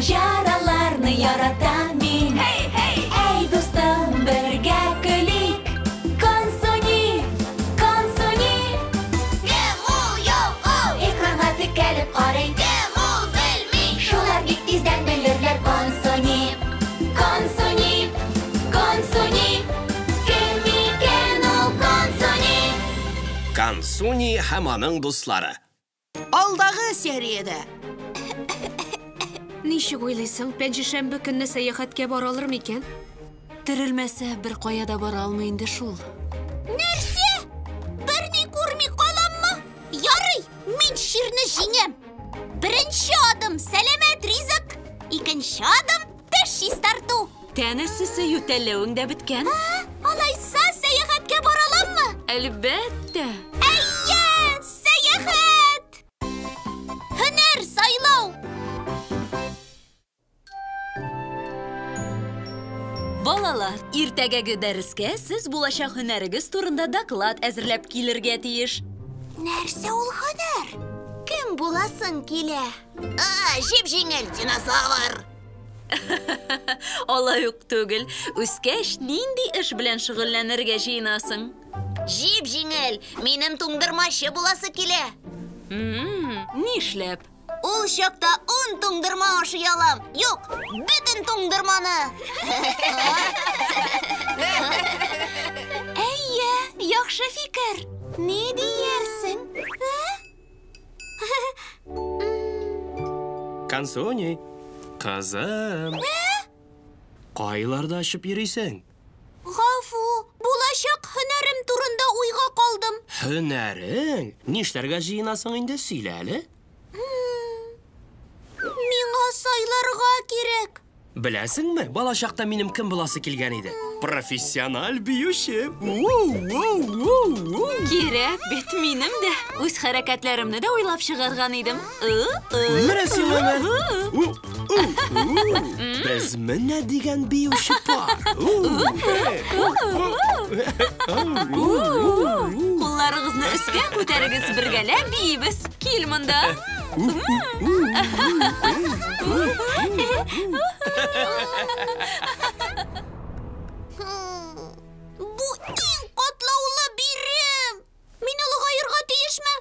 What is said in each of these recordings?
Маҗараларны яратам мин. Һей, һей! Әй, дустым, бергә көлик. Консуни, Консуни. Кем ул, юк ул? Экранга текәлеп карый. Кем ул, белми. Шулар бик тиздән белерләр. Консуни, Консуни, Консуни. Кем икән ул Консуни? Консуни һәм аның дуслары. Алдагы сериядә. Ничек уйлыйсың, пәнҗешәмбе көнне сәяхәткә бара алыр микән? Терелмәсә, бер кая да бара алмый инде шул. Нәрсә? Берни күрми каламмы? Ярый, мин чирне җиңәм. Беренче адым сәламәт ризык, икенче адым теш чистарту. Тән эссесе ютәлләвең дә беткән. Алайса сәяхәткә бара аламмы? Әлбәттә. Әйе, сәяхәт! Һөнәр сайлау! Балалар, иртәгәге дәрескә сез булачак һөнәрегез турында доклад әзерләп килергә тиеш. Нәрсә ул һөнәр? Кем буласың килә? Җип-җиңел динозавр. Алай ук түгел. Үскәч, нинди эш белән шөгыльләнергә җыенасың? Җип-җиңел. Минем туңдырмачы буласы килә. Нишләп? Ул чакта 10 туңдырма ашый алам. Юк, бөтен туңдырманы. Әйе, яхшы фикер. Ни диярсең? Консуни, кызым. Кайларда очып йөрисең? Гафу, булачак һөнәрем турында уйга калдым. Һөнәрең? Нишләргә җыенасың инде, сөйлә әле. Миңа сайларга кирәк. Беләсеңме, балачакта минем кем буласы килгән иде? Профессиональ биюче. Кирәк бит минем дә. Үз хәрәкәтләремне дә уйлап чыгарган идем. Менә сиңа мә. Без менә дигән биюче пар. Кулларыгызны өскә күтәрегез, бергәләп биибез. Кил монда. Бу иң катлаулы бирем. Мин олыгаерга тиешме?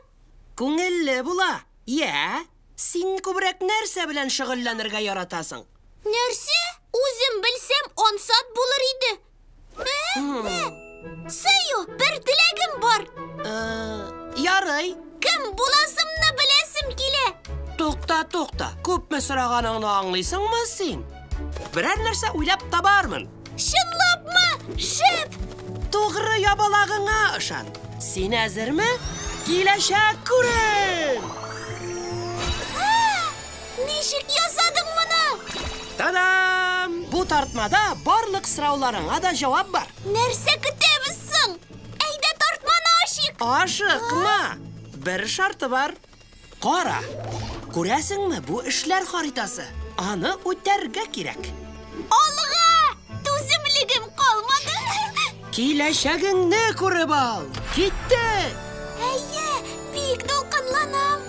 Күңелле була. Йә, син күбрәк нәрсә белән шөгыльләнергә яратасың? Нәрсә? Үзем белсәм, ансат булыр иде. Сыю, бер теләгем бар. Ярый. Кем буласымны беләсем килә. Тукта, тукта. Күпме сораганыңны аңлыйсыңмы син? Берәр нәрсә уйлап табармын. Чынлапмы? Шәп! Тугры ябалагыңа ышан. Син әзерме? Киләчәк күрен! Ничек ясадың моны? Та-дам! Бу тартмада барлык сорауларыңа да җавап бар. Нәрсә көтәбез соң? Әйдә тартманы ачыйк. Ашыкма! Бер шарты бар. Кара, күрәсеңме, бу эшләр харитасы. Аны үтәргә кирәк. Алга! Түземлегем калмады. Киләчәгеңне күреп ал. Киттек! Әйе, бик дулкынланам.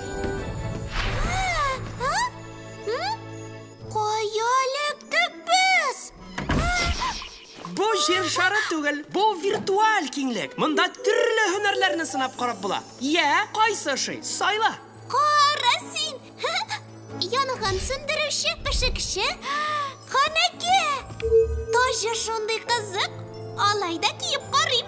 Кая эләктек без? Бу җир шары түгел, бу виртуаль киңлек. Монда төрле һөнәрләрне сынап карап була. Йә, кайсы ошый? Сайла. Кара син! Янгын сүндерүче, пешекче, ханәкә. Таҗы шундый кызык. Алай да киеп карыйм.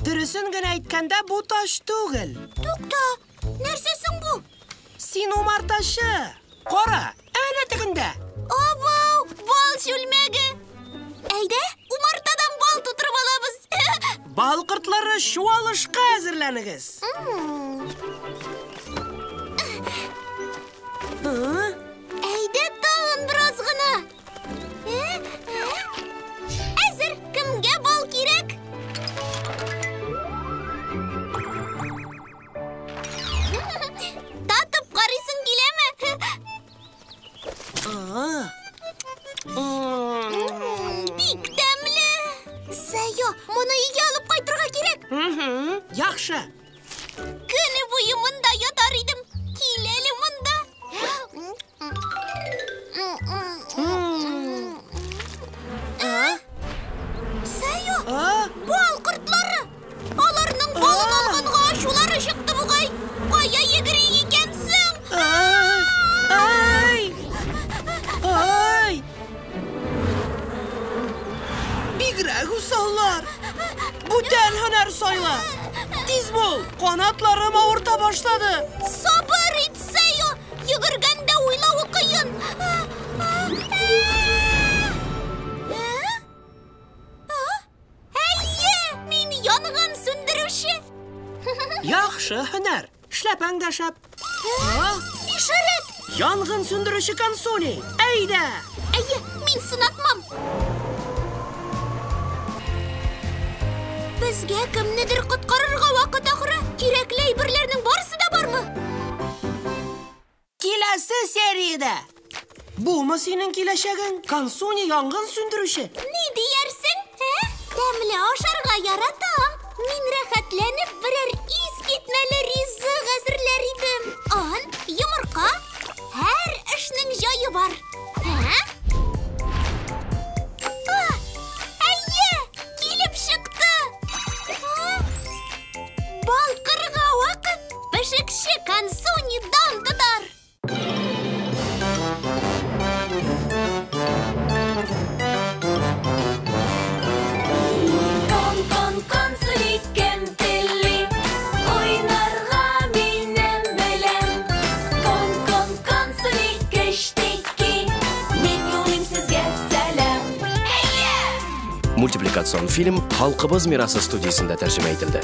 Дөресен генә әйткәндә, бу таҗ түгел. Тукта, нәрсә соң бу? Син умартачы. Кара, әнә тегендә. Абау, бал чүлмәге. Әйдә, умартадан бал тутырып алабыз. Бал кортлары чуалышка әзерләнегез. Әйдә, тагын бераз гына. Әзер, кемгә бал кирәк? Татып карыйсың киләме? Бик тәмле. Сәйо, моны өйгә алып кайтырга кирәк. Яхшы. Көне буе монда ятар идем. Кил әле монда. Сәйо, бал кортлары. Аларның балын алганга ачулары чыкты бугай. Кая йөгери икәнсең? Ай! Ай! Бигрәк усаллар! Бүтән һөнәр сайла! Тиз бул! Канатларым авырта башлады! Сабыр ит, Сәйо! Йөгергәндә уйлавы кыен. Әйе, мин янгын сүндерүче. Яхшы һөнәр! Эшләпәң дә шәп! Ишарәт! Янгын сүндерүче Консуни! Әйдә! Әйе, мин сынатмам. Безгә кемнедер коткарырга вакыт ахры. Кирәкле әйберләрнең барысы да бармы? Киләсе сериядә! Бумы синең киләчәгең? Консуни янгын сүндерүче! Ни диярсең, ә? Тәмле ашарга яратам. Мин рәхәтләнеп берәр искитмәле ризык әзерләр идем. Он, йомырка, һәр эшнең җае бар. Ә? Әйе, килеп чыкты. Балкырга вакыт. Пешекче Консуни дан тотар. Кон, кон, Консуни, кем тели? Уйнарга минем белән. Кон, кон, Консуни, кечтеки. Мин юлыйм сезгә сәлам. Мультипликацион фильм Халкыбыз мирасы студиясендә тәрҗемә ителде.